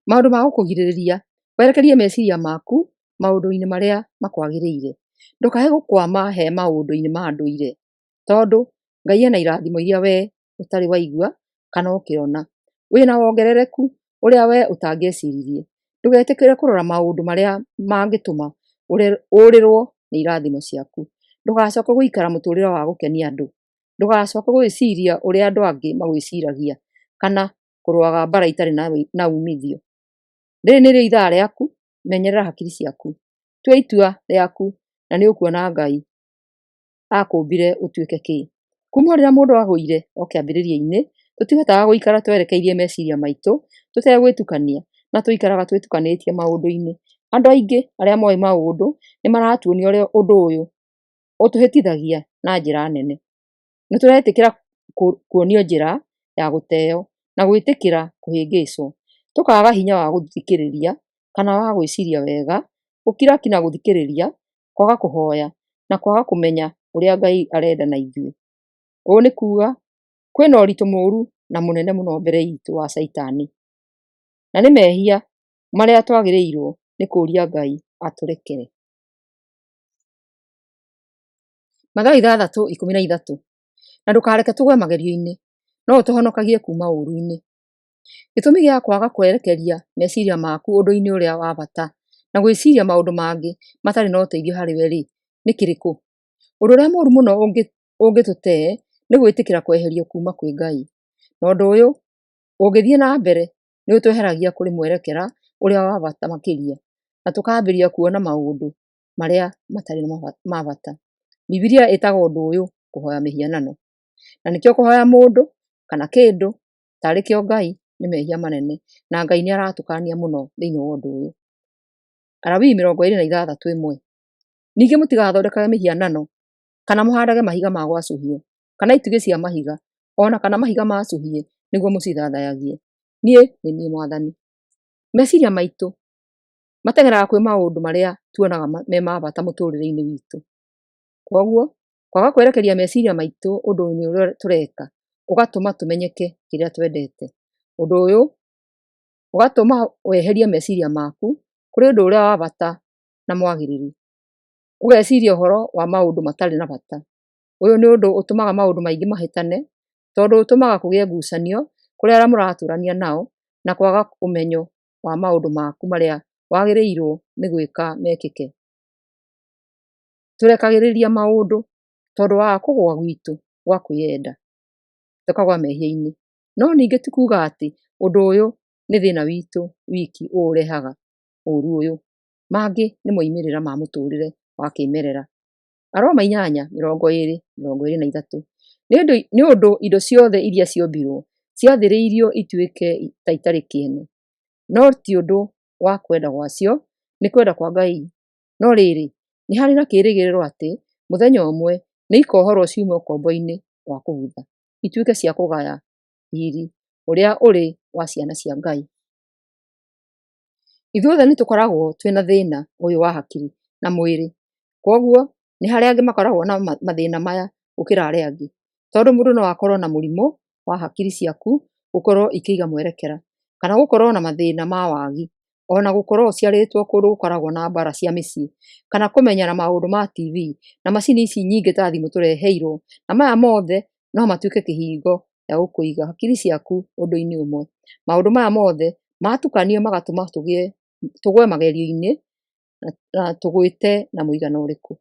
Maũndũ ma gũkũgirĩrĩria werekerie meciria maku maũndũ-inĩ marĩa makwagĩrĩire. Ndũkae gũkwama he maũndũ-inĩ ma ndũire, tondũ Ngai ena irathimo iria we ũtarĩ waigua kana ũkĩona. Wĩna wongerereku ũrĩa we ũtangĩeciririe. Ndũgetĩkĩre kũrora maũndũ marĩa mangĩtũma ũrĩrwo nĩ irathimo ciaku. Ndũgacoke gũikara mũtũrĩre wa gũkenia andũ. Ndũgacoke gwĩciria ũrĩa andũ angĩ magwĩciragia kana kũrũaga mbara itarĩ na umithio. Rĩrĩ nĩrĩo ithaa rĩaku, menyerera hakiri ciaku. Tua itua rĩaku na nĩ ũkuona Ngai akũmbire ũtuĩke kĩĩ. Kuma rĩrĩa mũndũ agũire o kĩambĩrĩria-inĩ, tũtihotaga gũikara twerekeirie meciria maitũ tũtegwĩtukania na tũikaraga twĩtukanĩtie maũndũ-inĩ. Andũ aingĩ arĩa moĩ maũndũ nĩ maratuonia ũrĩa ũndũ ũyũ ũtũhĩtithagia na njĩra nene. Nĩ tũretĩkĩra kuonio njĩra ya gũteo na gwĩtĩkĩra kũhĩngĩcwo. Tũkaga hinya wa gũthikĩrĩria kana wa gwĩciria wega, gũkira ki na gũthikĩrĩria, kwaga kũhoya na kwaga kũmenya ũrĩa Ngai arenda na ithuĩ. Ũũ nĩ kuga kwĩna ũritũ mũru na mũnene mũno mbere itũ wa caitani, na nĩ mehia marĩa twagĩrĩirwo nĩ kũria Ngai atũrekere. Mathayo 6:13. Na ndũkareke tũgwe magerio-inĩ, no ũtũhonokagie kuuma ũũru-inĩ. Gĩtũmi gĩa kwaga kwerekeria meciria maku ũndũ-inĩ ũrĩa wa bata na gwĩciria maũndũ mangĩ matarĩ na ũteithio harĩ we-rĩ, nĩ kĩrĩkũ? Ũndũ ũrĩa mũũru mũno ũngĩtũtee nĩ gwĩtĩkĩra kweherio kuuma kwĩ Ngai. Na ũndũ ũyũ ũngĩthiĩ na mbere nĩ ũtweheragia kũrĩ mwerekera ũrĩa wa bata makĩria na tũkambĩrĩria kuona maũndũ marĩa matarĩ ma bata. Bibilia ĩtaga ũndũ ũyũ kũhoya mĩhianano. Na nĩkĩo kũhoya mũndũ kana kĩndũ tarĩ kĩo Ngai nĩ mehia manene na Ngai nĩ aratũkania mũno thĩinĩ wa ũndũ ũyũ. Alawii 26:1. Ningĩ mũtigathondekage mĩhianano kana mũhandage mahiga ma gwacũhio kana itugĩ cia mahiga o na kana mahiga maacũhie nĩguo mũcithathayagie. Niĩ nĩ niĩ Mwathani. Meciria maitũ mateng'eraga kwĩ maũndũ marĩa tuonaga me ma bata mũtũrĩre-inĩ witũ. Kwoguo kwaga kwerekeria meciria maitũ ũndũ-inĩ ũrĩa tũreka ũgatũma tũmenyeke kĩrĩa twendete. Ũndũ ũyũ ũgatũma weherie meciria maku kũrĩ ũndũ ũrĩa wa bata na mwagĩrĩru. Ũgeciria ũhoro wa maũndũ matarĩ na bata. Ũyũ nĩ ũndũ ũtũmaga maũndũ maingĩ mahĩtane tondũ ũtũmaga kũgĩe ngucanio kũrĩ arĩa mũratũrania nao na kwaga ũmenyo wa maũndũ maku marĩa wagĩrĩirwo nĩ gwĩka mekĩke. Tũrekagĩrĩria maũndũ tondũ wa kũgũa gwitũ gwa kwĩyenda, tũkagũa mehia-inĩ. No ningĩ ti kuga atĩ ũndũ ũyũ nĩ thĩna witũ wiki ũrehaga ũru ũyũ. Mangĩ nĩ moimĩrĩra ma mũtũrĩre wa kĩmerera. Aroma 8:20-23. Nĩ ũndũ indo ciothe iria ciombirwo ciathĩrĩirio ituĩke ta itarĩ kĩene, no ti ũndũ wa kwenda gwacio, nĩ kwenda kwa Ngai. No rĩrĩ, nĩ harĩ na kĩĩrĩgĩrĩro atĩ mũthenya ũmwe nĩ ikohorwo ciume ũkombo-inĩ wa kũbutha, ituĩke cia kũgaya riri ũrĩa ũrĩ wa ciana cia Ngai. Ithuothe nĩ tũkoragwo twĩna thĩna ũyũ wa hakiri na mwĩrĩ, kwoguo nĩ harĩ angĩ makoragwo na mathĩna maya gũkĩra arĩa angĩ, tondũ mũndũ no akorwo na mũrimũ wa hakiri ciaku gũkorwo ikĩiga mwerekera, kana gũkorwo na mathĩna ma wagi, ona gũkorwo ũciarĩtwo kũndũ gũkoragwo na mbara cia mĩciĩ, kana kũmenyera maũndũ ma TV na macini ici nyingĩ ta thimũ tũreheirwo, na maya mothe no matuĩke kĩhingo gĩa gũkũiga hakiri ciaku ũndũ-inĩ ũmwe. Maũndũ maya mothe matukanio magatũma tũgwe magerio-inĩ na tũgwĩte na mũigana ũrĩkũ.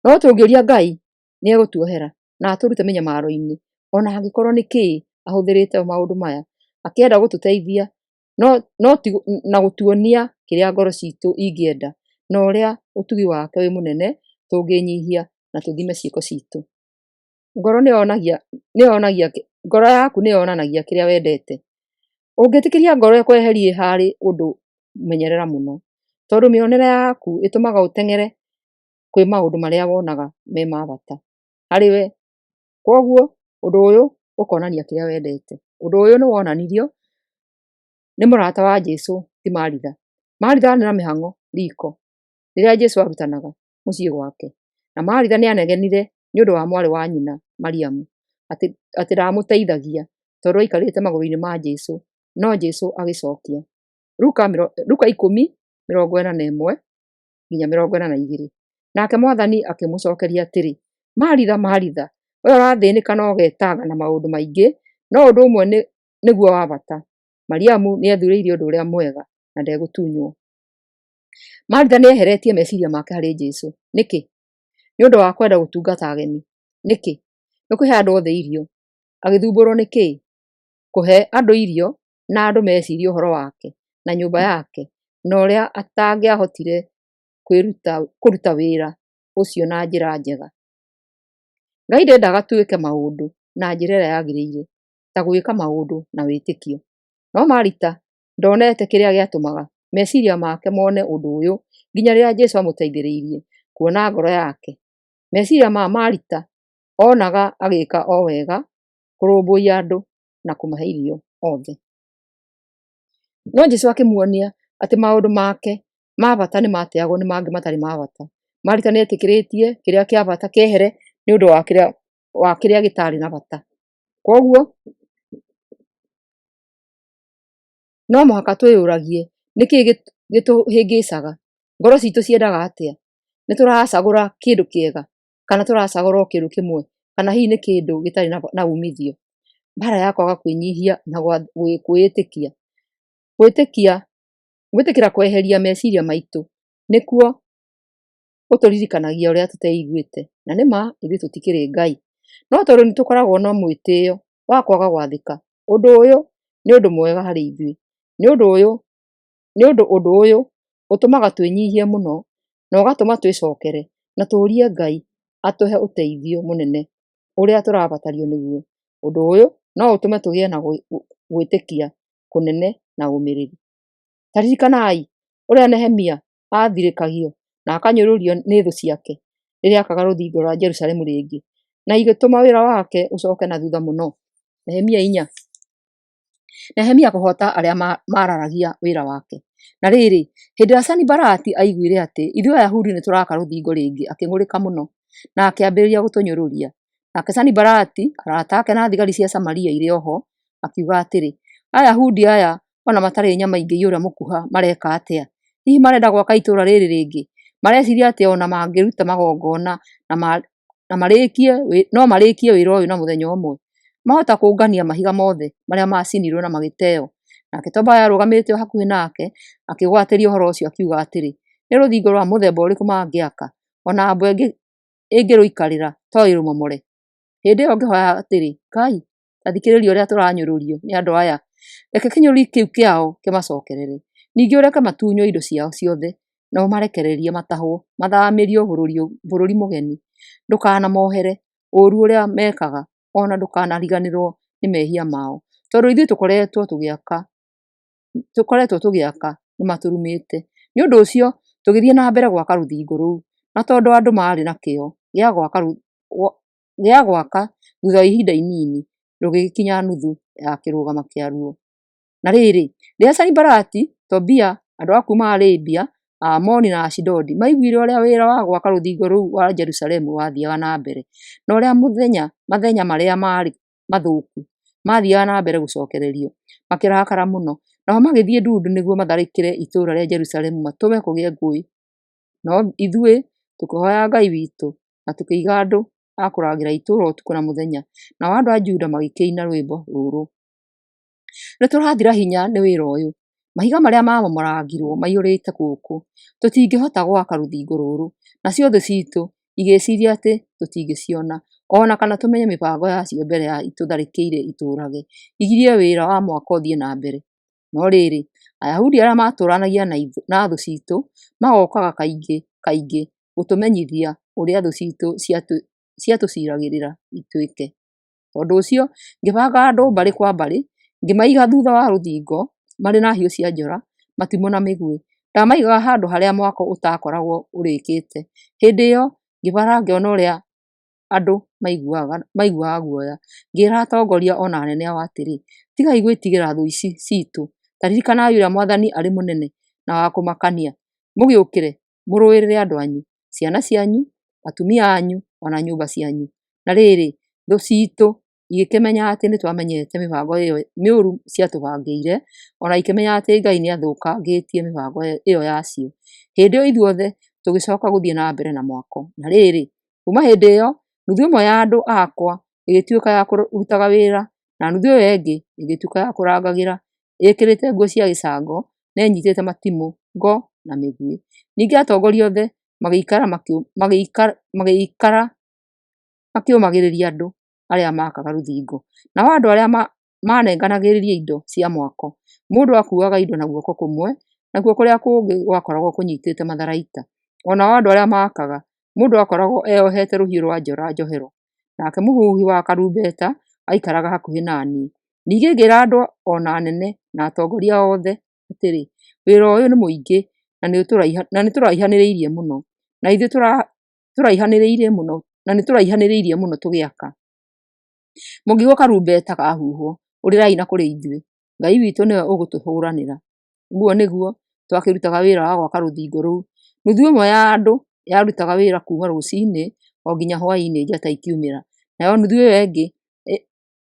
No tũngĩũria Ngai nĩ egũtuohera na atũrute mĩnyamaro-inĩ ona angĩkorwo nĩ kĩĩ ahũthĩrĩte maũndũ maya akĩenda gũtũteithia no ti na gũtuonia kĩrĩa ngoro citũ ingĩenda na ũrĩa ũtugi wake wĩ mũnene tũngĩnyihia na tũthime ciĩko citũ. Ngoro ngoro yaku nĩ yonanagia kĩrĩa wendete. Ũngĩtĩkĩria ngoro ĩkweherie harĩ ũndũ menyerera mũno, tondũ mĩonere yaku ĩtũmaga ũteng'ere kwĩ maũndũ marĩa wonaga me ma bata harĩ we. Kwoguo ũndũ ũyũ ũkonania kĩrĩa wendete. Ũndũ ũyũ nĩ wonanirio nĩ mũrata wa Jesu ti Maritha. Maritha arĩ na mĩhang'o riko rĩrĩa Jesu arutanaga mũciĩ gwake, na Maritha nĩ anegenire nĩ ũndũ wa mwarĩ wa nyina Mariamu atĩ ndamũteithagia tondũ aikarĩte magũrũ-inĩ ma Jesu No Jesũ agĩcokia. Luka 10:41-42. Nake Mwathani akĩmũcokeria atĩrĩ, Maritha, Maritha, wee ũrathĩnĩka na ũgetanga na maũndũ maingĩ, no ũndũ ũmwe nĩguo wa bata. Mariamu nĩethurĩire ũndũ ũrĩa mwega, na ndegũtunywo. Maritha nĩ eheretie meciria make harĩ Jesũ. Nĩkĩ? Nĩ ũndũ wa kwenda gũtungata ageni. Nĩkĩ? Nĩ kũhe andũ othe irio. Agĩthumbũrwo nĩ kĩĩ? Kũhe andũ irio na andũ mecirie ũhoro wake na nyũmba yake na ũrĩa atangĩahotire kũruta wĩra ũcio na njĩra njega. Ngai ndendaga twĩke maũndũ na njĩra ĩrĩa yagĩrĩire, ta gwĩka maũndũ na wĩtĩkio. No Marita ndonete kĩrĩa gĩatũmaga meciria make mone ũndũ ũyũ nginya rĩrĩa Jesũ amũteithĩrĩirie kuona ngoro yake. Meciria ma Marita onaga agĩka o wega kũrũmbũiya andũ na kũmahe irio othe. No Jesũ akĩmuonia atĩ maũndũ make ma bata nĩ mateagwo nĩ mangĩ matarĩ ma bata. Marita nĩ etĩkĩrĩtie kĩrĩa kĩa bata kĩehere nĩ ũndũ wa kĩrĩa gĩtarĩ na bata. Kwoguo no mũhaka twĩyũragie nĩkĩ gĩtũhĩngĩcaga? Ngoro citũ ciendaga atĩa? Nĩ tũracagũra kĩndũ kĩega kana tũracagũra o kĩndũ kĩmwe kana hihi nĩ kĩndũ gĩtarĩ na umithio? Mbara ya kwaga kwĩnyihia na kwĩĩtĩkia. Gwĩtĩkĩra kweheria meciria maitũ nĩkuo gũtũririkanagia ũrĩa tũteiguĩte, na nĩ ma ithuĩ tũtikĩrĩ Ngai. No tondũ nĩ tũkoragwo na mwĩtĩo wa kwaga gwathĩka, ũndũ ũyũ nĩ ũndũ mwega harĩ ithuĩ. Nĩ ũndũ ũndũ ũyũ ũtũmaga twĩnyihie mũno na ũgatũma twĩcokere na tũũrie Ngai atũhe ũteithio mũnene ũrĩa tũrabatario nĩguo. Ũndũ ũyũ no ũtũme tũgĩe na gwĩtĩkia kũnene na ũmĩrĩru. Ta ririkanai ũrĩa Nehemia aathirĩkagio na akanyũrũrio nĩ thũ ciake rĩrĩa aakaga rũthingo rwa Jerusalemu rĩngĩ, na igĩtũma wĩra wake ũcoke na thutha mũno. Nehemia 4. Nehemia kũhoota arĩa maararagia wĩra wake. Na rĩrĩ, hĩndĩ ĩrĩa Sanibalati aiguire atĩ ithuĩ Ayahudi nĩtũraaka rũthingo rĩngĩ, akĩng'ũrĩka mũno, na akĩambĩrĩria gũtũnyũrũria. Nake Sanibalati, arata ake na thigari cia Samaria irĩ o ho, akiuga atĩrĩ, Ayahudi aya o na matarĩ nyama ingĩiyũra mũkuha mareka atĩa? Hihi marenda gwaka itũũra rĩrĩ rĩngĩ? Mareciria atĩ o na mangĩruta magongona na no marĩkie wĩra ũyũ na mũthenya ũmwe? Mahota kũngania mahiga mothe marĩa maacinirwo na magĩteo. Nake Tobia arũgamĩte o hakuhĩ nake, akĩgwatĩria ũhoro ũcio akiuga atĩrĩ, Nĩ rũthingo rwa mũthemba ũrĩkũ mangĩaka? O na mbwe ĩngĩrũikarĩra to ĩrũmomore. Hĩndĩ ĩyo ngĩhooya atĩrĩ, Ngai, ta thikĩrĩria ũrĩa tũranyũrũrio nĩ andũ aya. Reke kĩnyũrũri kĩu kĩao kĩmacokerere. Ningĩ ũreke matunywo indo ciao ciothe, na ũmarekererie matahwo, mathaamĩrio bũrũri mũgeni. Ndũkanamohere ũũru ũrĩa mekaga, o na ndũkanariganĩrwo nĩ mehia mao, tondũ ithuĩ tũkoretwo tũgĩaka nĩmatũrumĩte. Nĩ ũndũ ũcio tũgĩthiĩ na mbere gwaka rũthingo rũu, na tondũ andũ maarĩ na kĩyo gĩa gwaka, thutha wa ihinda inini rũgĩkinya nuthu ya kĩrũgamo kĩaruo. Na rĩrĩ, rĩrĩa Sanibalati, Tobia, andũ a kuuma Arabia, Aamoni na Ashidodi maiguire ũrĩa wĩra wa gwaka rũthingo rũu rwa Jerusalemu wathiiaga na mbere, na ũrĩa mathenya marĩa maarĩ mathũku maathiiaga na mbere gũcookererio, makĩrakara mũno. Nao magĩthiĩ ndundu nĩguo matharĩkĩre itũũra rĩa Jerusalemu matũme kũgĩe ngũĩ. No ithuĩ tũkĩhooya Ngai witũ na tũkĩiga andũ a kũrangĩra itũũra ũtukũ na mũthenya, nao andũ a Juda magĩkĩina rwĩmbo rũrũ. Nĩtũrathira hinya nĩ wĩra ũyũ. Mahiga marĩa maamomorangirwo maiyũrĩte gũkũ. Tũtingĩhota gwaka rũthingo rũrũ. Nacio thũ ciitũ igĩĩciiria atĩ tũtingĩciona, o na kana tũmenye mĩbango yacio mbere ya itũtharĩkĩire itũũrage, igirie wĩra wa mwako ũthiĩ na mbere. No rĩrĩ, Ayahudi arĩa maatũũranagia na thũ ciitũ magookaga kaingĩ kaingĩ gũtũmenyithia ũrĩa thũ ciitũ ciatũciiragĩrĩra twĩke. Tondũ ũcio ngĩbanga andũ mbarĩ kwa mbarĩ, ngĩmaiga thutha wa rũthingo marĩ na hiũ cia njora, matimũ na mĩguĩ. Ndamaigaga handũ harĩa mwako ũtaakoragwo ũrĩkĩte. Hĩndĩ ĩyo ngĩbara ngĩona ũrĩa andũ maiguaga guoya, ngĩĩra atongoria o na anene ao atĩrĩ, Tigai gwĩtigĩra thũ ici ciitũ. Ta ririkanai ũrĩa Mwathani arĩ mũnene na wa kũmakania, mũgĩũkĩre mũrũĩrĩre andũ anyu, ciana cianyu, atumia anyu, o na nyũmba cianyu. Na rĩrĩ, thũ ciitũ igĩkĩmenya atĩ nĩtwamenyete mĩbango ĩyo mĩũru ciatũbangĩire, o na ikĩmenya atĩ Ngai nĩathũkangĩtie mĩbango ĩyo yacio. Hĩndĩ ĩyo ithuothe tũgĩcoka gũthiĩ na mbere na mwako. Na rĩrĩ, kuuma hĩndĩ ĩyo, nuthu ĩmwe ya andũ akwa ĩgĩtuĩka ya kũrutaga wĩra, na nuthu ĩyo ĩngĩ ĩgĩtuĩka ya kũrangagĩra, ĩĩkĩrĩte nguo cia gĩcango na ĩnyiitĩte matimũ, ngo, na mĩguĩ. Ningĩ atongoria othe magĩikara makĩũmagĩrĩria andũ arĩa maakaga rũthingo. Nao andũ arĩa maanenganagĩrĩria indo cia mwako, mũndũ aakuuaga indo na guoko kũmwe, nakuo kũrĩa kũngĩ gwakoragwo kũnyiitĩte matharaita. O nao andũ arĩa maakaga, mũndũ aakoragwo eyohete rũhiũ rwa njora njohero, nake mũhuhi wa karumbeta aaikaraga hakuhĩ na niĩ. Ningĩ ngĩĩra andũ o na anene na atongoria othe atĩrĩ, “Wĩra ũyũ nĩ mũingĩ na nĩtũraihanĩrĩirie mũno, na ithuĩ tũraihanĩrĩirie mũno tũgĩaka. Mũngĩigua karumbeta kahuhwo, ũrĩrai na kũrĩ ithuĩ! Ngai witũ nĩwe ũgũtũhũũranĩra.” Ũguo nĩguo twakĩrutaga wĩra wa gwaka rũthingo rũu. Nuthu ĩmwe ya andũ yarutaga wĩra kuuma rũcinĩ o nginya hwaĩ-inĩ njata ikiumĩra, nayo nuthu ĩyo ĩngĩ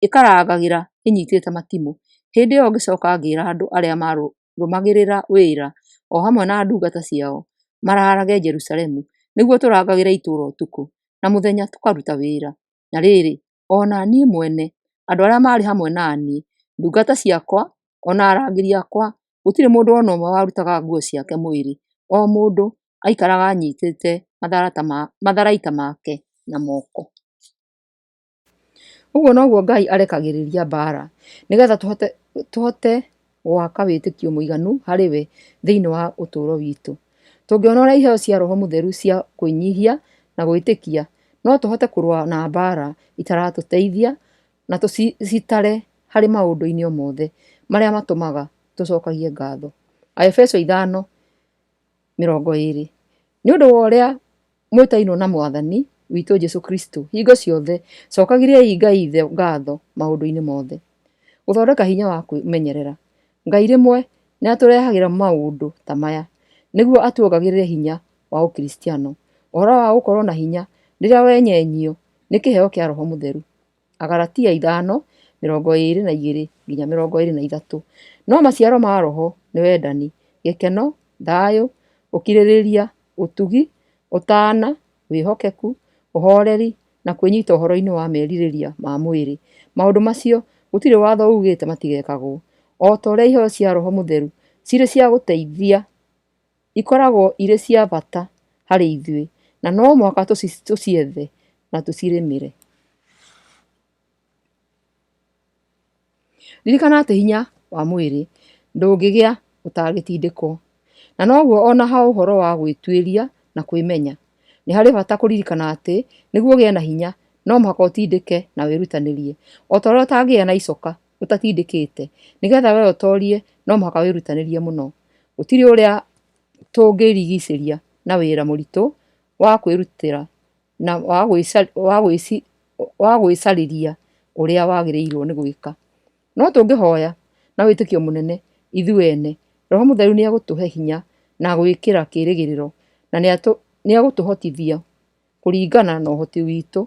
ĩkarangagĩra ĩnyiitĩte matimũ. Hĩndĩ ĩyo ngĩcoka ngĩĩra andũ arĩa maarũgamagĩrĩra wĩra, o hamwe na ndungata ciao, maraarage Jerusalemu, nĩguo tũrangagĩre itũũra ũtukũ, na mũthenya tũkaruta wĩra. Na rĩrĩ, o na niĩ mwene, andũ arĩa maarĩ hamwe na niĩ, ndungata ciakwa, o na arangĩri akwa, gũtirĩ mũndũ o na ũmwe warutaga nguo ciake mwĩrĩ, o mũndũ aikaraga anyiitĩte matharaita make na moko. Ũguo noguo Ngai arekagĩrĩria mbaara, nĩgetha tũhote gwaka wĩtĩkio mũiganu harĩ we thĩinĩ wa ũtũũro witũ. Tũngĩona ũrĩa iheo cia Roho Mũtheru cia kwĩnyihia na gwĩtĩkia, no tũhote kũrũa na mbaara itaratũteithia na tũcitare harĩ maũndũ-inĩ mothe marĩa matũmaga tũcokagie ngatho. Aefeso 5:20. Nĩ ũndũ wa ũrĩa mwĩtainwo na Mwathani witũ Jesũ Kristo, hingo ciothe cokagĩriai Ngai Ithe ngatho maũndũ-inĩ mothe. Gũthondeka hinya wa kwĩmenyerera. Ngai rĩmwe nĩ atũrehagĩra maũndũ ta maya nĩguo atuongagĩrĩre hinya wa Ũkristiano. Ũhoro wa gũkorwo na hinya rĩrĩa wenyenyio nĩ kĩheo kĩa Roho Mũtheru. Agalatia 5:22-23. No maciaro ma Roho nĩ wendani, gĩkeno, thayũ, ũkirĩrĩria, ũtugi, ũtaana, wĩhokeku, ũhooreri, na kwĩnyita ũhoro-inĩ wa merirĩria ma mwĩrĩ. Maũndũ macio gũtirĩ watho uugĩte matigekagwo. O ta ũrĩa iheo cia Roho Mũtheru cirĩ cia gũteithia, ikoragwo irĩ cia bata harĩ ithuĩ, na no mũhaka tũciethe na tũcirĩmĩre. Ririkana atĩ hinya wa mwĩrĩ ndũngĩgĩa ũtangĩtindĩkwo. Na noguo o na ha ũhoro wa gwĩtuĩria na kwĩmenya. Nĩ harĩ bata kũririkana atĩ nĩguo ũgĩe na hinya, no mũhaka ũtindĩke na wĩrutanĩrie. O ta ũrĩa ũtangĩgĩa na icoka ũtatindĩkĩte, nĩgetha wee ũtoorie no mũhaka wĩrutanĩrie mũno. Gũtirĩ ũrĩa tũngĩrigicĩria na wĩra mũritũ wa kwĩrutĩra na wa gwĩcarĩria ũrĩa wagĩrĩirũo nĩ gwĩka. No tũngĩhoya na wĩtĩkio mũnene ithuĩ ene, Roho Mũtheru nĩ egũtũhe hinya na gwĩkĩra kĩĩrĩgĩrĩro na nĩ egũtũhotithia kũringana na ũhoti witũ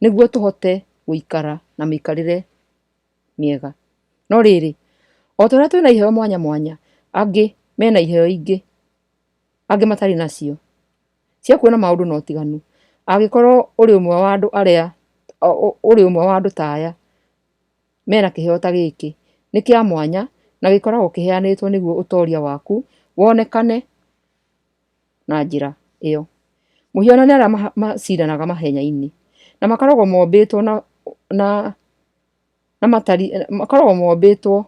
nĩguo tũhote gũikara na mĩikarĩre mĩega. No rĩrĩ, o ta ũrĩa twĩna iheo mwanya mwanya, angĩ mena iheo ingĩ, angĩ matarĩ nacio, cia kuona maũndũ na ũtiganu. Angĩkorũo ũrĩ ũmwe wa andũ arĩa ũrĩ ũmwe wa andũ ta aya mena kĩheo ta gĩkĩ, nĩ kĩa mwanya na gĩkoragwo kĩheanĩtwo nĩguo ũtoria waku wonekane na njĩra ĩyo. Mũhiano nĩ arĩa macindanaga mahenya-inĩ na makoragwo mombĩtwo na makoragwo mombĩtwo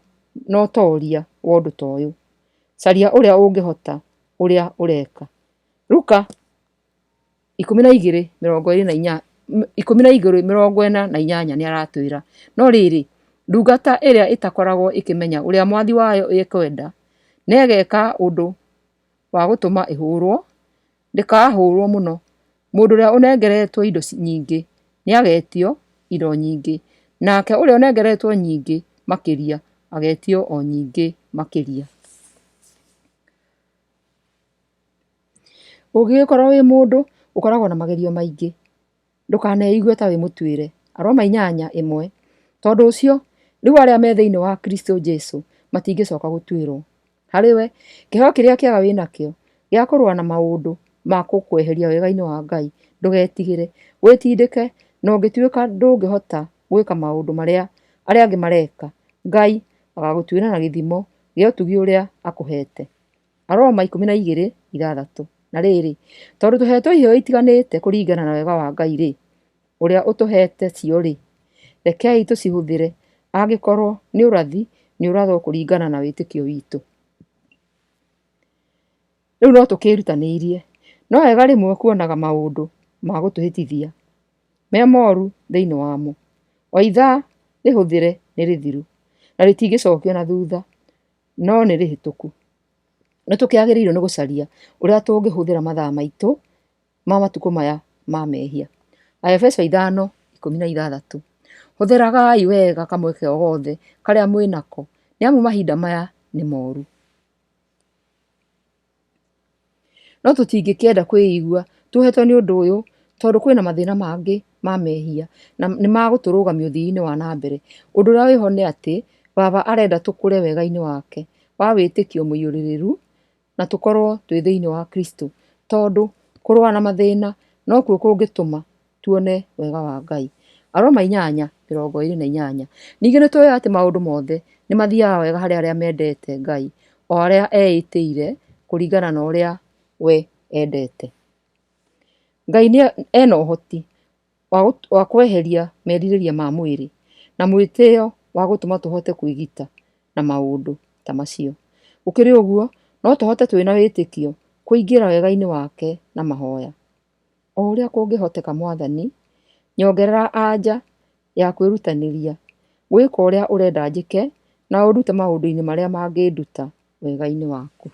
na ũtoria wa ũndũ ta ũyũ. Caria ũrĩa ũngĩhota ũrĩa ũreka. Luka 12:48 nĩ aratwĩra, no rĩrĩ, ndungata ĩrĩa ĩtakoragwo ĩkĩmenya ũrĩa mwathi wayo ekwenda, na ĩgeka ũndũ wa gũtũma ĩhũrũo, ndĩkahũrũo mũno. Mũndũ ũrĩa ũnengeretwo indo nyingĩ nĩagetio indo nyingĩ, nake ũrĩa ũnengeretwo nyingĩ makĩria agetio o nyingĩ makĩria. Ũngĩgĩkorwo wĩ mũndũ ũkoragwo na magerio maingĩ, ndũkaneigue ta wĩ mũtuĩre. Aroma 8:1. Tondũ ũcio, rĩu arĩa me thĩinĩ wa Kristo Jesu matingĩcoka gũtuĩrwo. Harĩ we, kĩheo kĩrĩa kĩega wĩ nakĩo gĩa kũrũa na maũndũ ma gũkweheria wega-inĩ wa Ngai, ndũgetigĩre, wĩtindĩke, na ũngĩtuĩka ndũngĩhota gwĩka maũndũ marĩa arĩa angĩ mareka, Ngai agagũtuĩra na gĩthimo gĩa ũtugi ũrĩa akũheete. Aroma 12:6. Na rĩrĩ, tondũ tũheetwo iheo itiganĩte kũringana na wega wa Ngai-rĩ, ũrĩa ũtũheete cio-rĩ, rekei tũcihũthĩre. Angĩkorwo nĩ ũrathi, nĩ ũrathwo kũringana na wĩtĩkio witũ. Rĩu no tũkĩĩrutanĩirie. No wega rĩmwe kuonaga maũndũ ma gũtũhĩtithia me moru thĩinĩ wamo. O ithaa rĩhũthĩre nĩ rĩthiru, na rĩtingĩcokio na thutha, no nĩ rĩhĩtũku. Nĩ tũkĩagĩrĩirwo nĩ gũcaria ũrĩa tũngĩhũthĩra mathaa maitũ ma matukũ maya ma mehia. Aefeso 5:16. Hũthĩragai wega kamweke o gothe karĩa mwĩ nako, nĩ amu mahinda maya nĩ moru. No tũtingĩkĩenda kwĩigua tuohetwo nĩ ũndũ ũyũ tondũ kwĩna mathĩna mangĩ ma mehia na nĩ magũtũrũgamia ũthii-inĩ wa na mbere. Ũndũ ũrĩa wĩho nĩ atĩ Baba arenda tũkũre wega-inĩ wake wa wĩtĩkio mũiyũrĩrĩru na tũkorwo twĩ thĩinĩ wa Kristo, tondũ kũrũa na mathĩna nokuo kũngĩtũma tuone wega wa Ngai. Aroma 8:28. Ningĩ nĩ tũĩ atĩ maũndũ mothe nĩ mathiaga wega harĩ arĩa mendete Ngai, o arĩa eĩtĩire kũringana na ũrĩa we endete. Ngai nĩ ena ũhoti wa kweheria merirĩria ma mwĩrĩ na mwĩtĩo wa gũtũma tũhote kwĩgita na maũndũ ta macio. Gũkĩrĩ ũguo, no tũhote twĩna wĩtĩkio kũingĩra wega-inĩ wake na mahoya. O ũrĩa kũngĩhoteka Mwathani, nyongerera anja ya kwĩrutanĩria gwĩka ũrĩa ũrenda njĩke na ũndute maũndũ-inĩ marĩa mangĩnduta wega-inĩ waku.